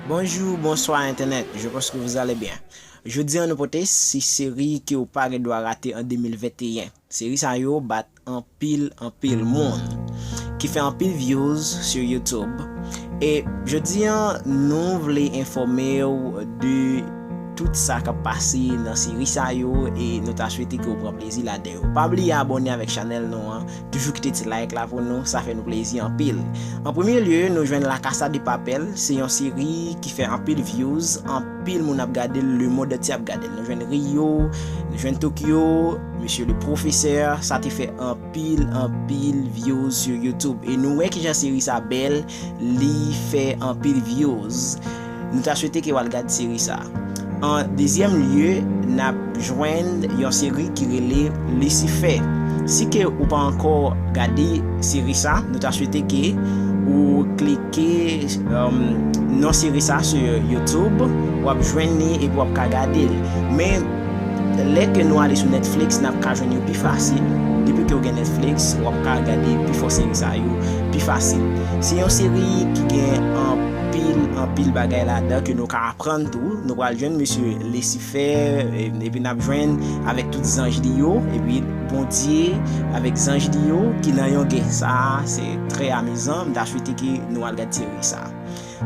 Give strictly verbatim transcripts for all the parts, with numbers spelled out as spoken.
Bonjou, bonswa entènèt, je pense que vous allez bien. Jodi a nou pote sis seri ke w pa gen dwa rate an de mil venteyen. Seri sa yo bat anpil, anpil moun, ki fè anpil views sur YouTube. E jodi a nou vle enfòme w de tout sa k ap pase nan seri sa yo e nou ta swete ke w pran plezi ladan yo. Pa bliye abòne avèk chanèl nou an, toujou kite ti like la pou nou, sa fè nou plezi anpil. An premye lye, nou jwenn La Casa de Papel, se yon seri ki fè anpil views, anpil moun ap gade l, lemonn antye ap gade l. Nou jwenn Rio, nou jwenn Tokyo, Mesye le Profesè, sa te fè anpil, anpil views sur YouTube. E nou wè kijan seri sa bèl, li fè anpil views. Nou ta swete ke w al gad seri sa. An dezyèm lye, n ap jwenn yon seri ki rele Lisifè. Si ke ou pa ankò gade seri sa, nou ta swete ke ou klike, um, non seri sa sur YouTube, w ap jwenn li epi w ap ka gade l. Men, lè ke nou ale sou Netflix, n ap ka jwenn yo pi fasil. Depi ke w gen Netflix, w ap ka gade pifò seri sa yo pi fasil. Se yon seri ki gen anpil, anpil bagay ladan ke nou ka aprann tou. Nou pral jwenn mesye Lisifè, e, epi n ap jwenn avèk tout zanj li yo, epi Bondye avèk zanj li yo ki nan yon gè. Sa a, se trè amizan. M ta swete ke nou al gad seri sa a.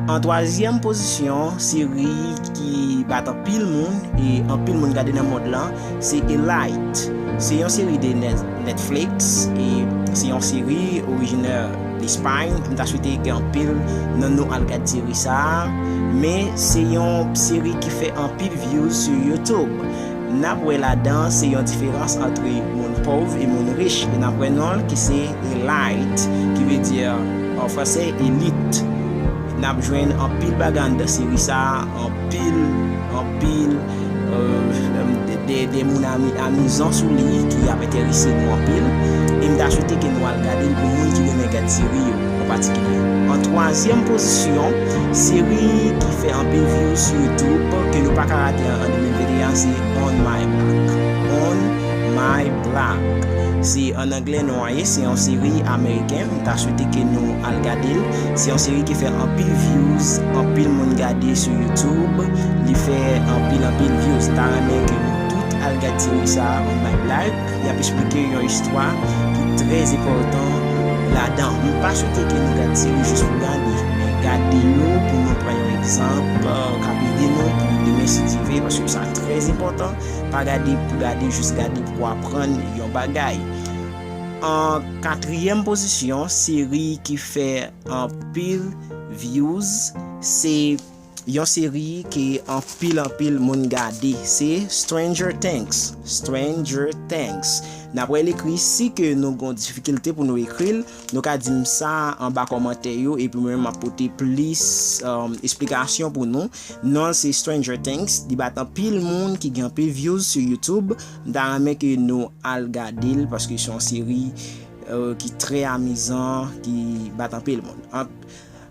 An twazyèm pozisyon, seri ki bat anpil moun e anpil moun gade nan mond lan, se Elite. Se yon seri de Net-, Netflix e se yon seri orijinè Lespay. M ta swete gen anpil nan nou al gad seri sa a, men se yon seri ki fè anpil views sur YouTube. N ap wè ladan se yon diferans ant moun pòv e moun rich. E n ap wè non l ki se Elite, ki vle di, an franse, elit. N ap jwenn anpil bagay anndan seri sa a, anpil, anpil, euh, de, de, de moun ami-, amizan sou li ki ap enterese nou anpil. E m ta swete ke nou al gade l pou moun ki renmen gad seri yo an patikilye. An twazyèm pozisyon, seri ki fè anpil views sur YouTube ke nou pa ka rate an, an de mil venteyen, se On My Block. On My Block. Se an anglè non an ye, se yon seri ameriken. M ta swete ke nou al gade l. Se yon seri ki fè anpil views, anpil moun gade sou YouTube. Li fè anpil, anpil views. M ta renmen ke nou tout al gad seri sa a, On My Block. Y ap esplike yon istwa ki trè enpòtan ladan. M pa swete ke nou gad seri jis pou gade, men gade yo pou nou pran yon egzanp, euh, k ap ede nou pou demen si Dye vle, paske sa trè enpòtan. Pa gade pou gade, jis gade pou aprann yon bagay. An katriyèm pozisyon, seri ki fè anpil views, se yon seri ke anpil, anpil moun gade, se Stranger Things. Stranger Things. N ap wè l ekri, si ke nou gon difikilte pou nou ekri l, nou ka di m sa anba kòmantè yo, epi mwen menm m ap pote plis, um, esplikasyon pou nou. Non l se Stranger Things, li bat anpil moun ki gen anpil views sou YouTube. M ta renmen ke nou al gade l, paske se yon seri, euh, ki trè amizan, ki bat anpil moun. An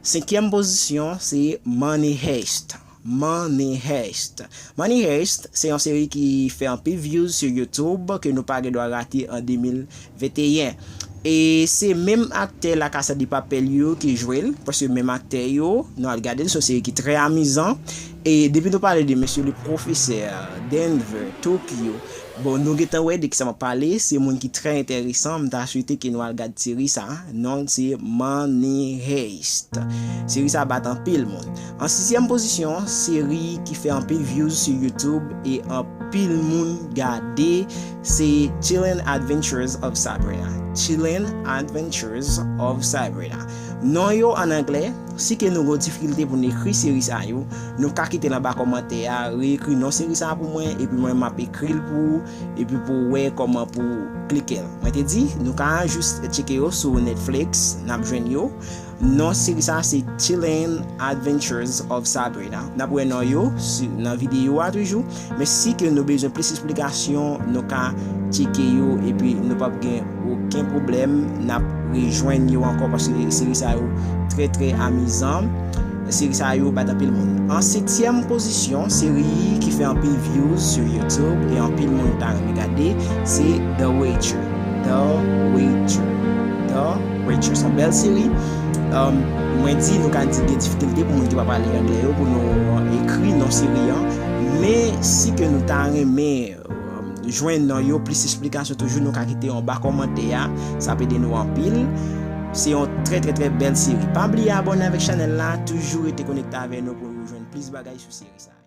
senkyèm pozisyon, se Money Heist. Money Heist. Money Heist, se yon seri ki fè anpil views sou YouTube ke nou pa gen dwa rate an de mil venteyen. E se menm aktè La Casa de Papel yo ki jwe l, paske menm aktè yo, nou al gade l, se yon seri ki trè amizan. E depi nou pale de mesye le Profesè, Denver, Tokyo, bon, nou gentan wè de kisa m ap pale, se moun ki trè enteresan, m ta swete ke nou al gad seri sa, non l se Money Heist. Seri sa bat anpil moun. An sizyèm pozisyon, seri ki fè anpil views sou YouTube e anpil moun gade, se Chilling Adventures of Sabrina. Chilling Adventures of Sabrina. Non yo an anglè, si ke nou gon difikilte pou n ekri seri sa yo, nou ka kite l anba kòmantè a, reekri non seri sa pou mwen, epi mwen m ap ekri l pou ou, epi pou w wè kòman pou w klike l. Mwen te di, nou ka jis tcheke yo sou Netflix, n ap jwenn yo. Non seri sa se Chilling Adventures of Sabrina. N ap wè non yo si, nan videyo a toujou. Men si ke nou bezwen plis esplikasyon, nou ka tcheke yo epi nou p ap gen okenn pwoblèm. N ap rejwenn yo ankò paske seri sa yo trè, trè amizan. Seri sa yo bat anpil moun. An setyèm pozisyon, seri ki fè anpil views sou YouTube e anpil moun ta renmen gade, se The Witcher. The Witcher. The Witcher. Se yon bèl seri. Um, mwen di, nou ka di gen difikilte pou moun ki pa pale anglè yo, pou nou ekri non seri an. Men, si ke nou ta renmen, um, jwenn non yo, plis esplikasyon toujou, nou ka kite anba kòmantè a. Sa ap ede nou anpil. Se yon trè, trè, trè bèl seri. Pa bliye abòne avèk chanèl la. Toujou rete konekte avè nou pou nou jwenn plis bagay sou seri sa.